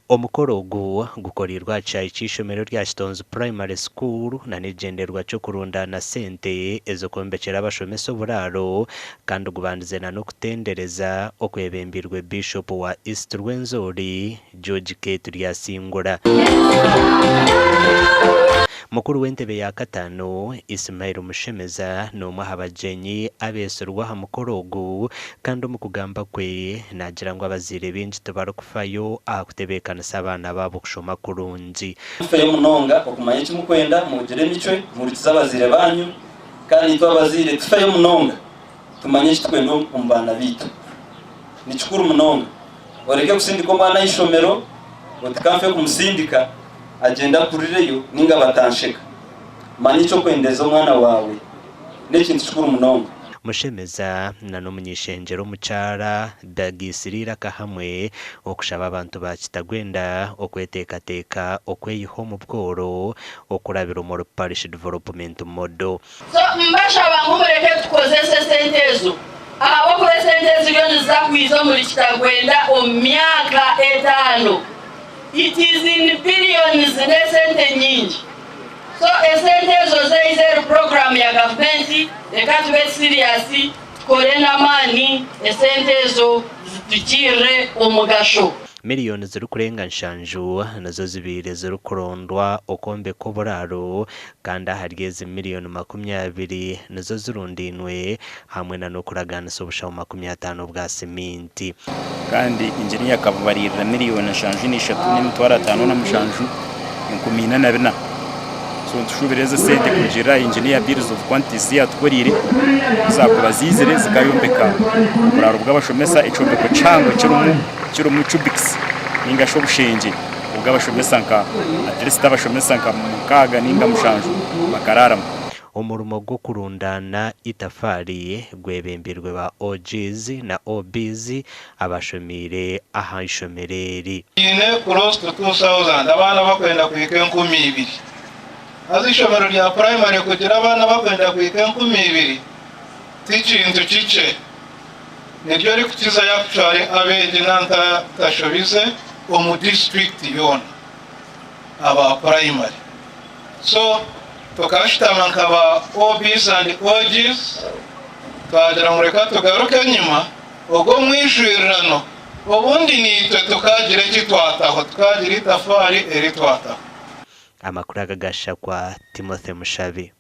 Omukoro ogu gukoreirwe aha kishaayi ky'eishomero rya Kitonzi Primary School na n'ekigyendererwa ky'okurundaana sente ez'okwombekyera abashomesa oburaaro kandi gubandize na n'okutendereza okwebembeirwe Bishop wa East Rwenzori, George K. Turyasingura. Mukuru w'entebe ya kataano, Ismail Mushemeza n'omwe aha bagyenyi abeetsirwe aha mukoro ogu kandi omu kugamba kwe naagira ngu abazaire baingi tibarikufayo aha kutebeekanisa abaana baabo kushoma kurungi. Mufeyo munonga okumanya eki mukwenda, mugire emicwe, muhurikize abazaire banyu, kandi itwe abazaire tufeyo munonga tumanye eki tukwenda omu baana baitu. Ni kikuru munonga. Oreke kusindika omwana aha ishomero oti ka nfe kumusindika agyende akurireyo ninga batansheka. Manya eky'okwendeza omwana waawe. N'ekintu kikuru munonga. Mushemeza na n'omuny'ishengyero omukyara Dagisire Iraka hamwe okushaba abantu ba Kitagwenda okweteekateeka okweyiha omu bworo okurabira omuri Parish Development Model. So mbashaba ngu mureke tukozese esente ezo ahabw'okuba esente eziriyo niziza kwija omuri Kitagwenda omu myaka etaano it is in billions n'esente nyingi. So esente ezo zaiza eri puroguraamu ya gavumenti reka tube serious tukore n'amaani esente ezo zitugirire omugasho. Miriyoni zirikurenga nshanju nizo zibaire zirikurondwa okwombeka oburaaro kandi ahari ezi miriyoni 20 nizo zirundainwe hamwe na n'okuragaanisa obushaho 50 bwa siminti. Kandi inginiya akabubariirira miriyoni 73 57 404. So nitushuubira ezo esente kurugiirira aha inginiya bills of quantities ezi yaatukoreire ku zaakuba ziizire zikayombeka oburaaro bw'abashomesa, ekyombeko kihango kirimu kirimu cubics ninga shi obushengye obw'abashomesa nka at least abashomesa nka mukaaga ninga mushanju bakaraaramu. Omurimo gw'okurundaana itafaari gwebembeirwe ba OGs na OBs abashomeire aha ishomero eri. Twine close to 2000 abaana abakwenda kuhika 2000. Haza eishomero rya purayimare kugira abaana abakwenda kuhika 2000 ti kintu kikye. Niryo rikukizayo actually abeegi na ntashobize omu disiturikiti yoona aba purayimare. So tukashutama nka ba OBs and OGs twagira ngu reka tugaruke enyima ogwo omwijwirirano obundi naitwe tukagira eki twataho, tukagira itafaari eri twataho. Amakuru aga gashakwa Timothy Mushabi.